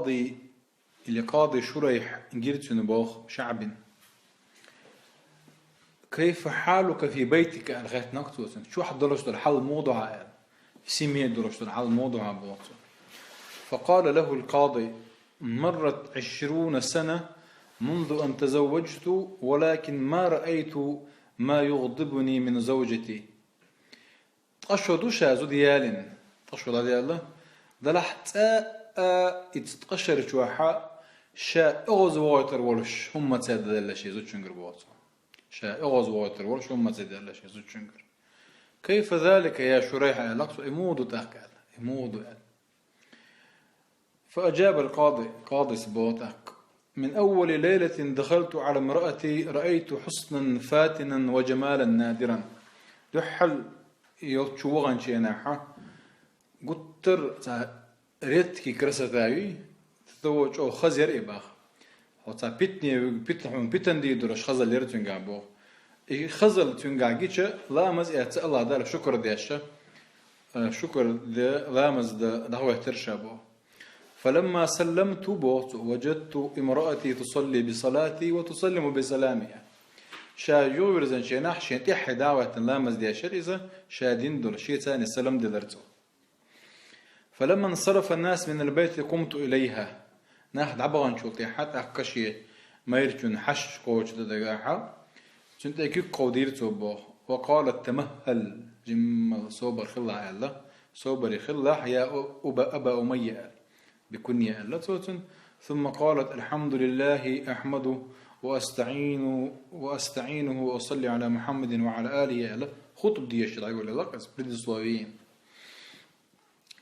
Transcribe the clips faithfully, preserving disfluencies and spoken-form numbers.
القاضي, или قاضي شريح, гира цунна боху ШаӀбина: كيف حالك في بيتك؟ аьлла хаьттинарг цо цуьнга. Чохь долуш долу хьал муха ду хьан аьлла. В семье долуш долу хьал муха ду хьан боху цо. فقال له القاضي: مرت عشرون سنة منذ أن تزوجت، ولكن ما رأيت ما يغضبني من زوجتي. Ткъа шо ду ша зуда ялийна, ткъа шо дӀадаьлла. Делахь цкъа а и ткъа шарчохь ша оьгӀазвахийтар волуш хӀумма ца делла шен зудчуьнгара боху цо. Ша оьгӀазвахийтар волуш хӀумма ца делла шен зудчуьнгара. كيف ذلك يا شريح؟ аьлла цо, и муха ду тӀаккха аьлла, и муха ду аьлла. فأجاب القاضي, къадис боху тӀаккха: من أول ليلة دخلت على امرأتي رأيت حسنا فاتنا وجمالا نادرا. Дуьххьал йолчу ваханчу хенахь гуттар а цхьа редкий красота юй, цо чӀогӀа хаза яра и боху. Хьо цхьа питане вуьгу, пита-, хьуна питана дийр долуш хазалла яра цуьнгахь боху. И хазалла цуьнгахь гича, ламаз эцна АллахӀ Далла шукар деш, э, шукар де, ламаз дан дӀахӀоьттира ша боху. فلما سلمت боху цо, وجدت امرأتي تصلي بصلاتي وتسلم بسلامي. Ша юхавирзинчу хенахь шен тӀаьххье дӀахӀоьттина ламаз деш яра иза, ша дина долуш, шеца салам делира цо. فلما انصرف الناس من البيت قمت إليها. Нах дӀабаханчул тӀаьхьа тӀаккха шен майрачунна хьашташ кхочушдан дагахь, цуьнан тӀе куьг кховдийра цо боху. وقالت: تمهل, жимма собар хилахь аьлла. Собаре хилахь, я Уба-, Аба Умайя аьлла. بكنية аьлла цо цуьнан. ثم قالت: الحمد لله أحمده وأستعين، وأستعينه وأصلي على محمد وعلى آله аьлла. Хутба дешча дӀайолаелла-кх иза, предисловие.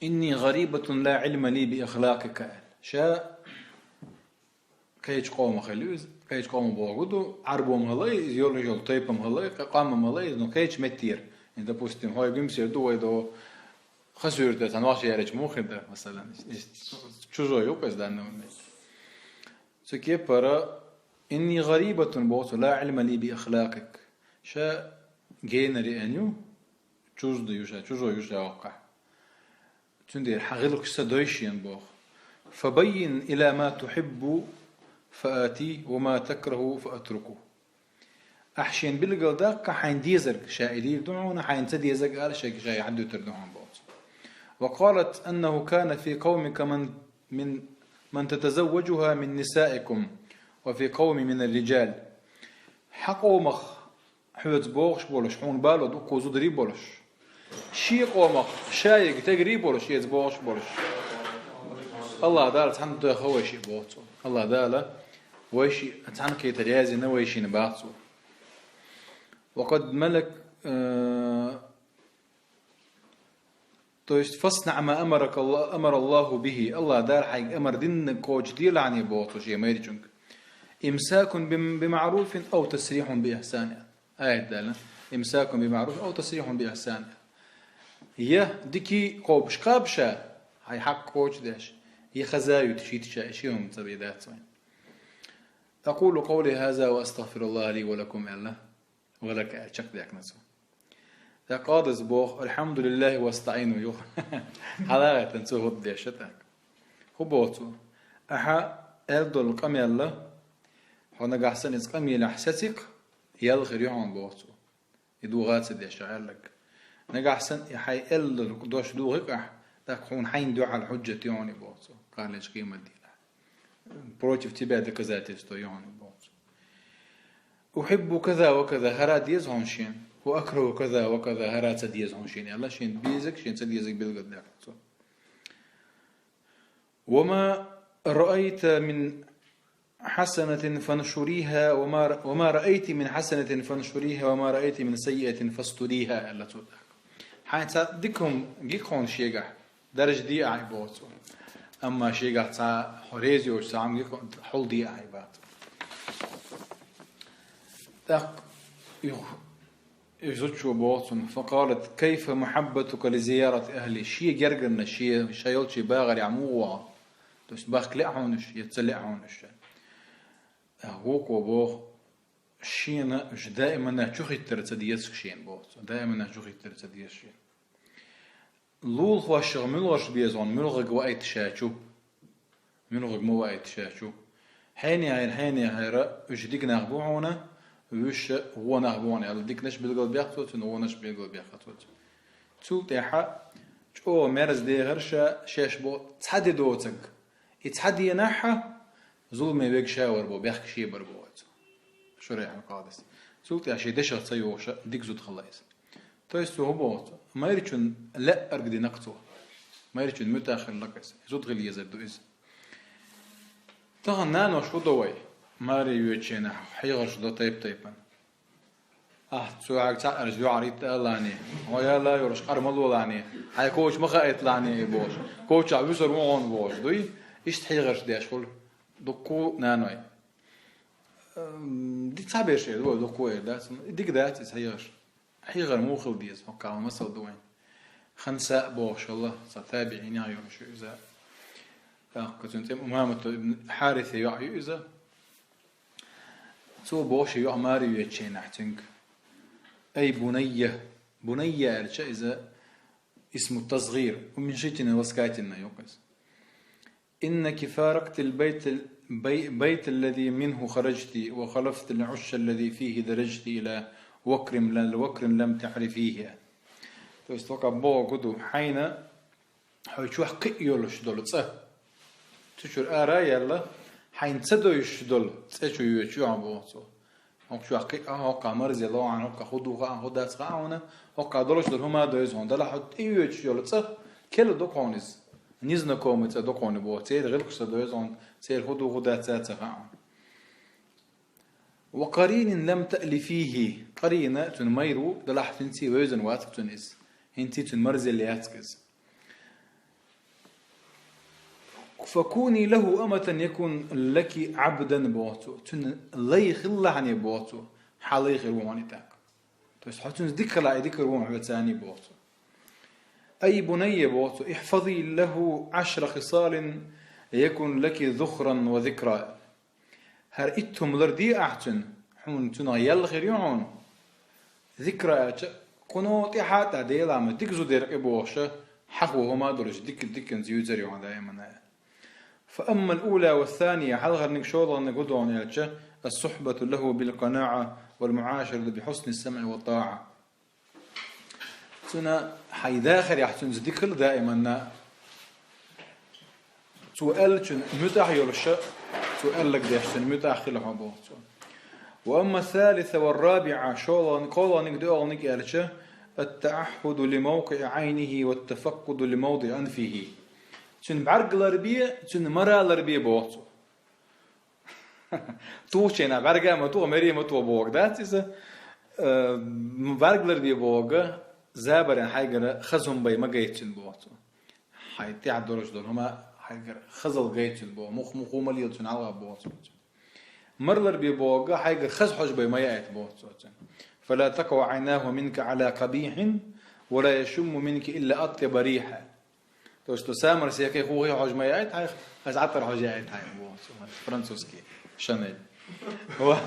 إني غريبة لا علم لي بأخلاقك аьлла. Ша кхечу къомах хилла иза, кхечу къомах бохург ду, Ӏарбо-м хилла иза, йолуш йолу тайпа-м хилла, къа-, къам-м хилла иза, но кхечу меттера. И, допустим, хӀой Гуьмсера ду, вай до Хасуьрта, цхьана вахча ярича муха хир дара, масалан, иза чужой ю-кх иза данна. Цу кепара: إني غريبة боху цо, لا علم لي بأخلاقك. Ша генара еана ю, чужда ю ша, чужой ю ша воккхахь. Цундела хьан гӀиллакхаш ца дой шена боху. فبين إلى ما تحب فآتي وما تكره فأتركه. Ахь шена билгалдаккха хьайна дезарг, ша и дийр ду хьуна, хьайна ца дезарг ала шайга ша яхь дуьтур ду хьуна боху цо. وقالت أنه كان في قومك من، من، من تتزوجها من نسائكم وفي قومي من الرجال. Хьан къомах хьоьца бохуш болуш, хьуна бало дуккха зударий болуш. Шен къомах шайга тегарий болуш, эца бохуш болуш. АллахӀ Дала цхьаьна тоьхна вай шиъ боху цо. АллахӀ Дала вай шиъ цхьаьна кхетар яздина вай шина боху цо. وقد ملك، э, То есть, فاصنع ما أمرك الله، أمر الله به. АллахӀ Дала хьайга амар диннарг кхочушделахь боху цо шен майрачуьнга. إمساك بم-، بمعروف أو تسريح بإحسان. Аят даьлла. إمساك بمعروف أو تسريح بإحسان. Я дика кхобуш кхаба ша, хьайн хьакъ кхочушдеш, я хаза юьтуш йита ша, и ши хӀума ца бен дац вайн. أقول قولي هذا وأستغفر الله لي ولكم аьлла. Ва лака аьлла чекхдаьккхина цо. ТӀаккха къадис боху: «Алхьамдулиллахи ва астаӀину», юха. ХьалагӀаьттина цо хӀуд деш тӀаккха. ХӀун боху цо? Ахьа аьлла долу къамел, хьо нагахь санна иза къамелехь сеци-кх, ял хир ю хьуна боху цо. И дугӀа ца деш аьлларг. Нагахь санна и хьайн аьлла долу дош дугӀи-кх ахь, тӀаккха хьуна хьайна дуьхьал хьуьжжат ю хьуна и боху цо. Кхана лечу къематдийнахь. Против тебя доказательство ю хьуна и боху цо. «Ухьиббу каза ва каза», хӀара деза хьуна шена, «ва акраху каза ва каза», хӀара ца деза хьуна шена аьлла, шена безаг, шена ца дезаг билгалдаьккхина цо. «Ва ма раайта мин хьасанатин фаншуриха, ва ма, ва ма раайти мин хьасанатин фаншуриха, ва ма раайти мин саййиатин фастуриха», аьлла цо тӀаккха. Хьайн цхьа дика хӀума гий-кх хьуна шегахь, даржа де ахь и боху цо. Амма шегахь цхьа хьо реза йоцуш цхьа хӀума гий-кх хьуна, хьулде ахь и боху цо. ТӀаккха юха и зудчо боху цунна: «Факъалат: кайфа мухьаббатука ли зиярати ахли?» Шен гергарна, шен, ша йолчу багӀарехь муха ву хьо? То есть бахка лаьа хьуна уьш, я ца лаьа хьуна уьш? ТӀаккха вукхо боху: «Шена уьш даимана чухӀиттар ца деза шена», боху цо. «Даимана чухӀиттар ца деза шена». Лулахошах муьлхарш беза хьуна, муьлхарг ваийта ша чу. муьлхарг ма ваийта ша чу. Хьенехьара, хьенехьара, уьш дика нах бу хьуна, уьш вон нах бу хьуна аьлла, диканаш билгалбаьккхад цо цунна, вонаш билгалбаьккхад цо цунна. Цул тӀаьхьа чӀогӀа мерза дехар ша, шаьш бо цхьа де доцург. И цхьа денахь а зуламе вега ша вар бо, бехк ше бар бо оцу. Шурайхь аль-Къадис. Цул тӀаьхьа шен дешах ца йогӀуш, дика зуда хилла иза. То есть цо хӀун боху цо? Майрачун лаьарг динарг цо. Майрачун муьтӀахь хиларг иза. Зуда хила езар ду иза. Тахана нанош хӀун до вай? Маре йоьдучу хенахь хьехарш до тайп-тайпана. Ахь цу хьайга цхьаъ аьлча, юьхьар итт алалахь, хьо яла йолуш къар ма лолахь, хьайн коча ма хаийталахь и бохуш, кочахь вуьсур ву хьуна бохуш, дуй? Иштта хьехарш деш хуьлу дуккха а наной. Ам, ди цхьа беш эр ду вай, дуккха а эр дац, и дика дац иза хьехарш. Хьехар муха хила деза, хӀокху хьалха масал ду вайн. Ханса а бохуш хилла, цхьа табиӀинех йолуш ю иза. ТӀаккха цуьнан цӀе Умамату ибн Хьариса йоӀ ю иза. Цо бохуш йоӀ маре йоьдучу хенахь цуьнга: «Ай бунайя». Бунайя аьлча, иза исму тасгӀир, уменьшительно-ласкательно ю иза. «Иннаки фаракътил байт, бай-, байт аллази минху хараджти ва халафтил Ӏуш аллази фихи дараджти ила вакрин лам, вакрин лам таърифихи». То есть, вака боху ду, хьайна хьо чохь кхиъ йолуш долу цӀа. Цу чуьра ара а яьлла, хьайна ца девзаш долу цӀа чу йоьдуш ю хьо боху цо. ХӀокху чохь кхиъ а, хӀокхахь марзе ло хьуна, хӀокхахь хӀун ду хаьа, хӀун дац хаьа хьуна, хӀокхахь долуш долу хӀума а девза хьуна. Делахь хьо тӀейоьдуш йолу цӀа, керла ду хьуна иза. Незнакомый цӀа ду хьуна боху. Церан гӀиллакхаш ца девза хьуна, церан хӀун ду, хӀун дац а ца хаьа хьуна. «Ва къаринин лам таълифихи». Къарина, цуьнан майра ву, делахь хӀинца а вевзина вац цунна иза. ХӀинца а цуьнан марзелла яц иза. «Факуни лаху аматан якун лаки абдан», боху цо. Цуьнан лай хилалахь, боху цо, хьан лай хир ву хьуна и тӀаккха. То есть хьо цуьнца дика хилахь, и дика хир ву хьуна хьоьца, боху цо. «Ай бунайя», боху цо, «ихфази лаху Ӏашра хисалин якун лаки зухран ва зикра». ХӀара итт хӀума ларде ахь цуьнан, хьуна цунах ял хир ю хьуна. Зикра аьлча, кхуно тӀаьхьа а тӀе Делан ма дика зуда яра и бохуш, хьахо хӀума а долуш, дика, диканца юьйцур ю хьуна даимана. «Фа аммал ула ва сания», хьалхарниг, шолгӀаниг хӀун ду хьуна аьлча, «ас-сухбату лаху бил къанаӀа вал муӀашарата би хьусни самӀи ва тӀаӀа». Цуьнан хьайн дахарехь цуьнца дика хила даиманна. Цо аьллачун муьтӀахь йолуш, цо аьлларг деш, цуьнан муьтӀахь хила хьо, боху цо. «Ва амма салиса ва рабиӀа», шолгӀан-, кхолгӀаниг, доьалгӀаниг аьлча, «ат-таӀаххуду ли мавкъиӀи Ӏайнихи ва ат-тафаккъуду ли мавдиӀи анфихи». Цуьнан бӀаьрг ларбе, цуьнан мара ларбе, боху цо. Тухучу хенахь бӀаьрга ма туха, мере ма туха бохург дац иза. Э, бӀаьрг ларбе бохург, забаран хьайгара хаза хӀума бай ма гайта цуьнан, боху цо. Хьайн тӀехь долуш долу хӀума хьайгара хазалла гайта цуьнан боху, мух-, мух-, хӀума лела цуьнан хьалха, боху цо. Мара ларбе бохург, хьайгара хаза хьожа бай ма яийта, боху цо цуьнан. «Фала такъа Ӏайнаху минки Ӏала къабихьин, ва ла яшумму минки илла атъяба рихьа». То, что самар секхе хухе хьожа ма яийта хьайх, хаза Ӏатар хьожа яийта хьайх, боху цо, французский Шанель. Ва,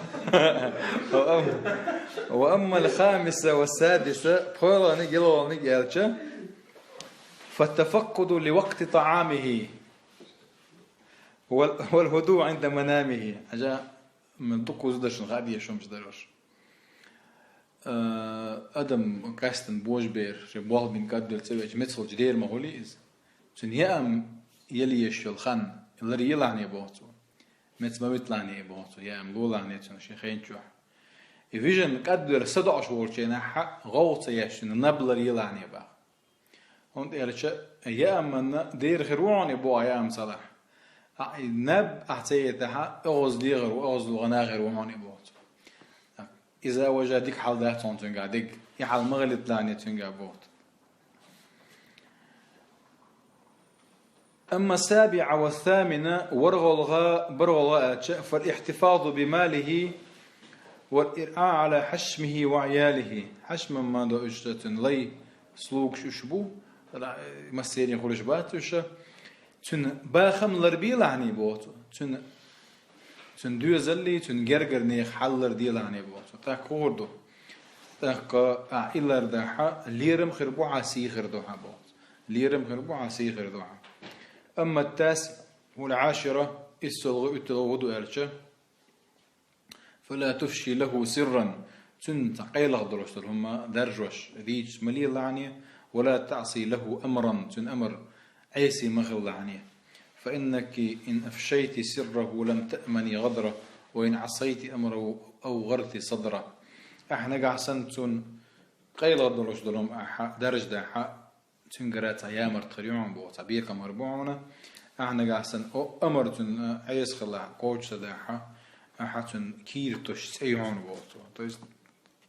ва ам-, ва аммал хамиса ва садиса, пхоьалгӀаниг, йоьалгӀаниг аьлча, «фат-тафаккъуду ли вакъти тӀаӀамихи вал, вал хӀуду Ӏинда манамихи». Хьажа, м, дукха зудашна хаа дезаш хӀумаш дара уьш. Э, адам къаьстина божабер, шен болх бина кӀадвелла цӀа веача, меца хилча дера ма хуьлий иза. Цуьнан яам яла езаш йолу хан ларъелахь, боху цо. Меца ма виталахь, боху цо, яам лолахь цуьнан шен хен чохь. И вижина кӀадвелла садоӀуш волчу хенахь гӀовгӀа ца еш, цуьнан наб ларъелахь, боху. ХӀунда аьлча яаманна дера хир ву хьуна и боху, яам ца лахь. А, и наб ахь ца етахь, оьгӀаз дегӀар ву, оьгӀаз лугӀана хир ву хьуна и боху цо. Иза а важа дика хьал дац хьуна цуьнгахь дерг. И хьал ма хилийталахь цуьнгахь, боху. Амма сабиӀа ва самина, ворхӀалгӀа, бархӀалгӀа аьлча, фал ихтифазу би малихи вал ирӀа Ӏала хьашмихи ва Ӏиялихи. Хьашман ма до уьш цуьнан лай, слугаш уьш бу, массерийн хуьлуш бац уьш. Цуьнан бахам ларбелахь, боху цо. Цуьнан, цуьнан доьзаллий, цуьнан гергара нехан хьал ларделахь, боху цо. ТӀаккха хӀун хир ду? ТӀаккха ахь и лардахь, лерам хир бу хьан, сий хир ду хьан, боху цо. Лерам хир бу хьан, сий хир ду хьан. Амма тас والعاشرة, иссалгӀа, уьтталгӀа хӀун ду аьлча, فلا تفش له سرا, цунна цхьа къайлагӀа долуш долу хӀума даржош, дийцаш ма лелахьане, ولا تعص له أمرا, цуьнан амар Ӏеси ма хилалахьане. فإنك إن أفشيت سره لم تأمني غدره، وإن عصيت أمره أوغرت صدره. Ахьа нагахь санна цунна къайлагӀа долуш долу хӀума ахьа даржадахь, цуьнгара цхьа ямарт хир ю хьуна боху, цхьа бекхам хир бу хьуна. Ахьа нагахь санна о-, амар цуьнан Ӏеса хилахь, коча ца дахь, ахьа цуьнан кийра тосуш цӀе ю хьуна боху цо. То есть,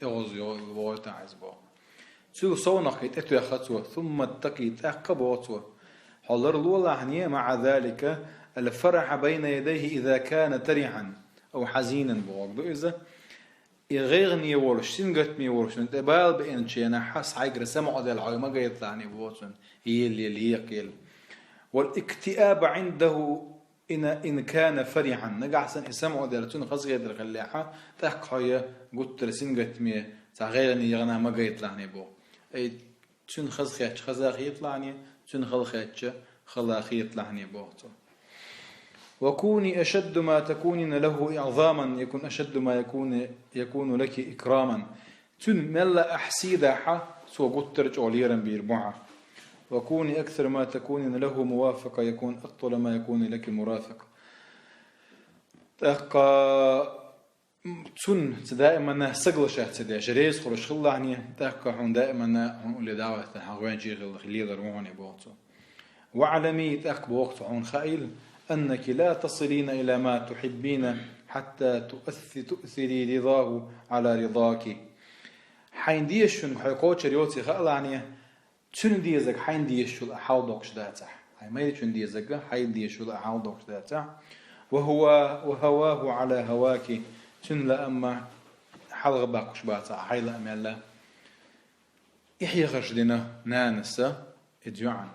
эгӀаз йо-, вогӀуьйтахь иза боху. Цул совнах кхин тӀетоьхна цо, ثم اتق, тӀаккха боху цо, хьо ларлолахьане, مع ذلك الفرح بين يديه إذا كان ترحا أو حزينا боху ду иза. И гӀайгӀане волуш, сингаттаме волуш, цунна тӀе бала беанчу хенахь, схьайгара самукъаделла хьо ма гайталахьане боху цунна, ела-ела, екъа-ела. والاكتئاب عنده إن، إن كان فرحا. Нагахь санна и самукъаделла, цунна хазахетар хиллехь, тӀаккха хьо я гуттар а сингаттаме, цхьа гӀайгӀане яхана ма гайталахьане боху. Ай, цуьнан хазахетча хаза хеталахьане, цуьнан хала хетча хала хеталахьане боху цо. وكوني أشد ما تكونين له إعظاما يكن أشد ما يكون، يكون لك إكراما. Цуьнан мелла ахь сий дахь, цо гуттар а чӀогӀа лерам бийр бу хьан. وكوني أكثر ما تكونين له موافقة يكن أطول ما يكون لك مرافقة. ТӀаккха цунна ца даимана соглашаться деш, реза хуьлуш хилалахьане, тӀаккха хьуна даимана хьуна улле дӀаваьлла хьан гӀоьнчий хилла лелар ву хьуна боху цо. واعلمي, тӀаккха боху цо, хьуна хаийла, أنك لا تصلين إلى ما تحبين حتى تؤث-، تؤثري رضاه على رضاك. Хьайна дезаш хьуна хьо кочар йоций хаалахьане, цуьнан дезаг хьайна дезаш йолу а хьал доккхуш дацахь. Хьайн майрачун дезаг хьайна дезаш йолу а хьал доккхуш дацахь. وهو، وهواه على هواك. Цуьнан лаам хьалха баккхуш бацахь, хьайн лаам мел а. И хьехарш дина нанас, и йоӀана,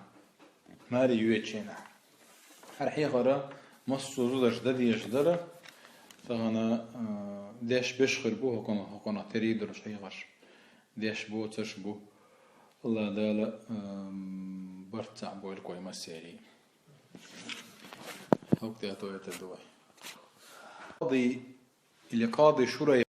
маре йоьдучу хенахь. ХӀара хьехар массо а зударша дан дезаш дара, тахана, а, деш беш хир бу хӀокхунах, хӀокхунах тера долуш хьехарш. Деш боцурш бу. АллахӀ Дала, ам, барт цхьаъ бойла вай массеран. ХӀокху тӀе тоьар ду вай. Къади или Къади Шурайх.